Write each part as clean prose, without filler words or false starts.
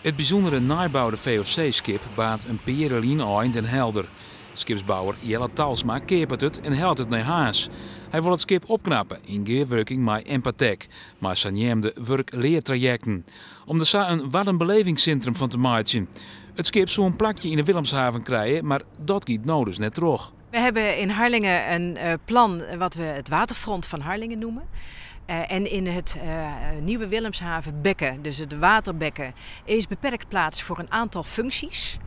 It bysûndere neiboude VOC-skip baarnt in pear jier lyn ôf yn Den Helder. Skipsbouwer Jelle Talsma keapet it en hellet it nei Harns. Hy wol it skip opknappe yn gearwurking mei Empatec, mei saneamde wurk-leartrajekten, om der sa in Waddenbelevingssintrum fan te meitsjen. It skip soe in plakje yn de Willemshaven krije, mar dat giet no dus net troch. We hebben in Harlingen een plan wat we het waterfront van Harlingen noemen. En in het nieuwe Willemshavenbekken, dus het waterbekken, is beperkt plaats voor een aantal functies.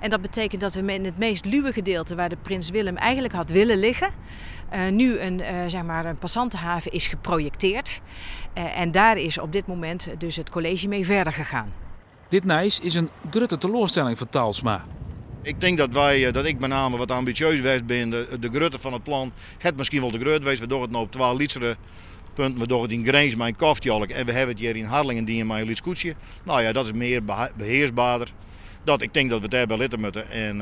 En dat betekent dat we in het meest luwe gedeelte waar de Prins Willem eigenlijk had willen liggen, nu een, zeg maar een passantenhaven is geprojecteerd. En daar is op dit moment dus het college mee verder gegaan. Dit nijs is in grutte teloarstelling foar Talsma. Ik tink dat wy, dat ik mei name wat ambisjeus west bin. De grutte fan it plan hat miskien wol te grut west. We dogge it no op twa lytsere punten. We dogge it yn Grins mei in koftjalk en we hawwe it hjir yn Harlingen dien mei in lyts skûtsje. No ja, dat is mear behearsberder. Dat, ik tink dat we it dêrby litte moatte en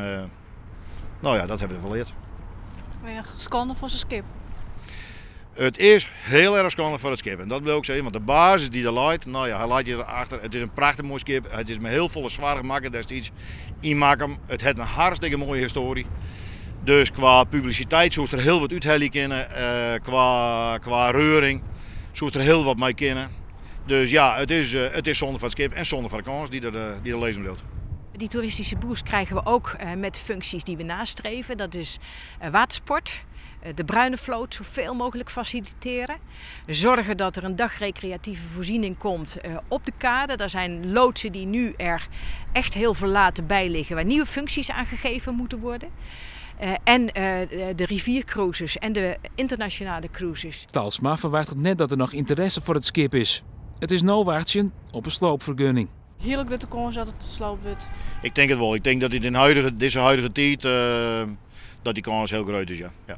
no ja, dat hawwe we derfan leard. Skande foar sa'n skip. It is hiel erch skande foar it skip en dat bliuw ik sizzen, want de basis dy't der leit, no ja, hy leit hjir achter. It is in prachtich moai skip. It is mei hiel folle soarch makke destiids yn Makkum. It hat in hartstikke moaie histoarje. Dus kwa publisiteit soest der hiel wat úthelje kinne, kwa reuring soest der hiel wat mei kinne. Dus ja, it is sonde foar it skip en sonde foar de kâns dy't der lizzen bliuwt. Die toeristische boost krijgen we ook met functies die we nastreven. Dat is watersport, de bruine vloot zoveel mogelijk faciliteren. Zorgen dat er een dagrecreatieve voorziening komt op de kade. Daar zijn loodsen die nu er echt heel verlaten bij liggen, waar nieuwe functies aan gegeven moeten worden. En de riviercruises en de internationale cruises. Talsma ferwachtet net dat der noch ynteresse foar it skip is. It is no wachtsjen op in sloopfergunning. Hiele grutte kâns dat it sloopt wurdt. Ik tink it wol. Ik tink dat dit yn huidige, dizze huidige tiid dat dy kâns hiel grut is, ja. Ja.